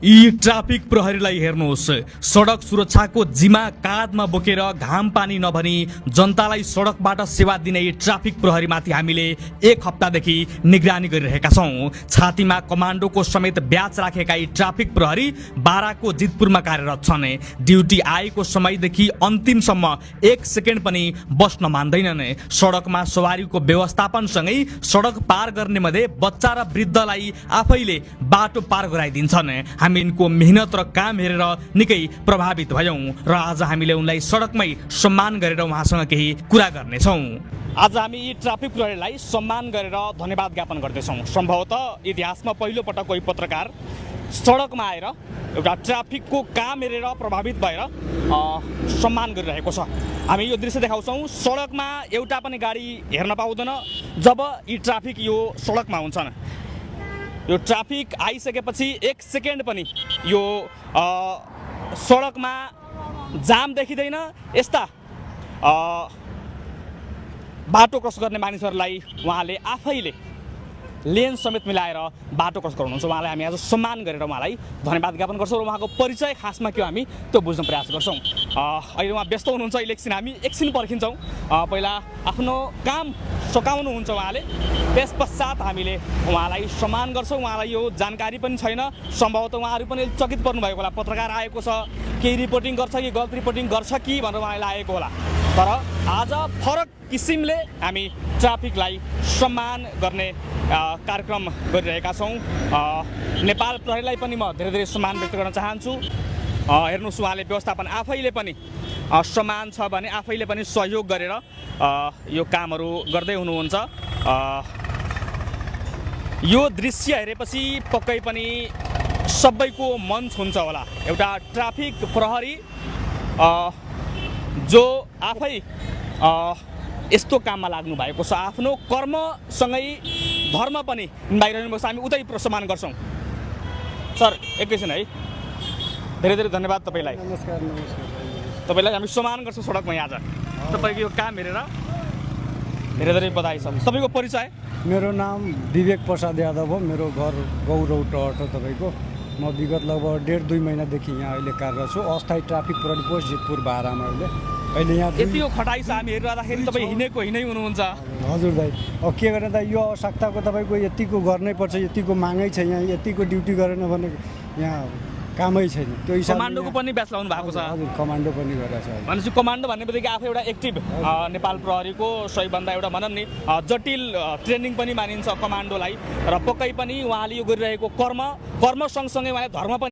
यी ट्राफिक प्रहरीलाई हेर्नुहोस्। सडक सुरक्षाको जिम्मा काँधमा बोकेर घाम पानी नभनी जनतालाई सडकबाट सेवा दिने यी ट्राफिक प्रहरीमाथि हामीले एक हप्तादेखि निगरानी गरिरहेका छौं। छातीमा कमान्डोको समेत ब्याच राखेका यी ट्राफिक प्रहरी बाराको जितपुरमा कार्यरत छन्। ड्युटी आएको समयदेखि अन्तिमसम्म एक सेकेन्ड पनि बस्न मान्दैनन्। सडकमा सवारीको व्यवस्थापनसँगै सडक पार गर्ने मध्ये बच्चा र वृद्धलाई आफैले बाटो पार गराइदिन्छन्। हामी यिनको मेहनत र काम हेरेर निकै प्रभावित भयौं र आज हामीले उनलाई सडकमै सम्मान गरेर उहाँसँग केही कुरा गर्नेछौं। आज हामी यी ट्राफिक प्रहरीलाई सम्मान गरेर धन्यवाद ज्ञापन गर्दैछौं। सम्भवतः इतिहासमा पहिलो पटक कोही पत्रकार सडकमा आएर एउटा ट्राफिकको काम हेरेर प्रभावित भएर सम्मान गरिरहेको छ। हामी यो दृश्य देखाउँछौं। सडकमा एउटा पनि गाडी हेर्न पाउँदैन जब यी ट्राफिक यो सडकमा हुन्छन्। यो ट्राफिक आइसकेपछि एक सेकेन्ड पनि यो सडकमा जाम देखिँदैन। यस्ता बाटो क्रस गर्ने मानिसहरूलाई उहाँले आफैले लेन समेत मिलाएर बाटो क्रस गराउनुहुन्छ। उहाँलाई हामी आज सम्मान गरेर उहाँलाई धन्यवाद ज्ञापन गर्छौँ र उहाँको परिचय खासमा के हो हामी त्यो बुझ्न प्रयास गर्छौँ। अहिले उहाँ व्यस्त हुनुहुन्छ। इलेक्सन हामी एकछिन पर्खिन्छौँ। पहिला आफ्नो काम सकाउनुहुन्छ उहाँले, त्यस पश्चात हामीले उहाँलाई सम्मान गर्छौँ। उहाँलाई यो जानकारी पनि छैन। सम्भवतः उहाँहरू पनि चकित पर्नुभएको होला। पत्रकार आएको छ, केही रिपोर्टिङ गर्छ कि गलत रिपोर्टिङ गर्छ कि भनेर उहाँलाई लागेको होला। तर आज फरक किसिमले हामी ट्राफिकलाई सम्मान गर्ने कार्यक्रम गरिरहेका छौँ। नेपाल प्रहरीलाई पनि म धेरै धेरै सम्मान व्यक्त गर्न चाहन्छु। हेर्नुहोस्, उहाँले व्यवस्थापन आफैले पनि सम्मान छ भने आफैले पनि सहयोग गरेर यो कामहरू गर्दै हुनुहुन्छ। यो दृश्य हेरेपछि पक्कै पनि सबैको मन छुन्छ होला। एउटा ट्राफिक प्रहरी जो आफै यस्तो काममा लाग्नु भएको छ, आफ्नो कर्मसँगै धर्म पनि निभाइरहनु भएको छ। हामी उतै सम्मान गर्छौँ। सर एकैछिन है, धेरै धेरै धन्यवाद तपाईँलाई। नमस्कार। तपाईँलाई हामी सम्मान गर्छौँ सडकमा आज। तपाईँको यो काम हेरेर धेरै धेरै बधाई छ। तपाईँको परिचय? मेरो नाम विवेक प्रसाद यादव हो। मेरो घर गौरौटहट हो। तपाईँको म विगत लगभग 1.5-2 महिनादेखि यहाँ अहिले कार्यरत छु। अस्थायी ट्राफिक प्रहरी पोस्ट जितपुर बारामा अहिले यहाँ यतिको खटाइ छ। हामी हेरिरहँदाखेरि तपाईँ हिँडै हुनुहुन्छ। हजुर दाइ, अब के गर्ने दाइ, यो आवश्यकताको तपाईँको यतिको गर्नै पर्छ। यतिको मागै छ। यहाँ यतिको ड्युटी गरेन भने यहाँ कामै छैन। त्यो हिसाबले कमान्डोको पनि ब्याच लाउनु भएको छ। हजुर, कमान्डो पनि गरेछ। भनेपछि कमान्डो भन्ने बित्तिकै आफै एउटा एक्टिभ नेपाल प्रहरीको सबैभन्दा एउटा भनौँ नि जटिल ट्रेनिङ पनि मानिन्छ कमान्डोलाई। र पक्कै पनि उहाँले यो गरिरहेको कर्म सँगसँगै उहाँले धर्म पनि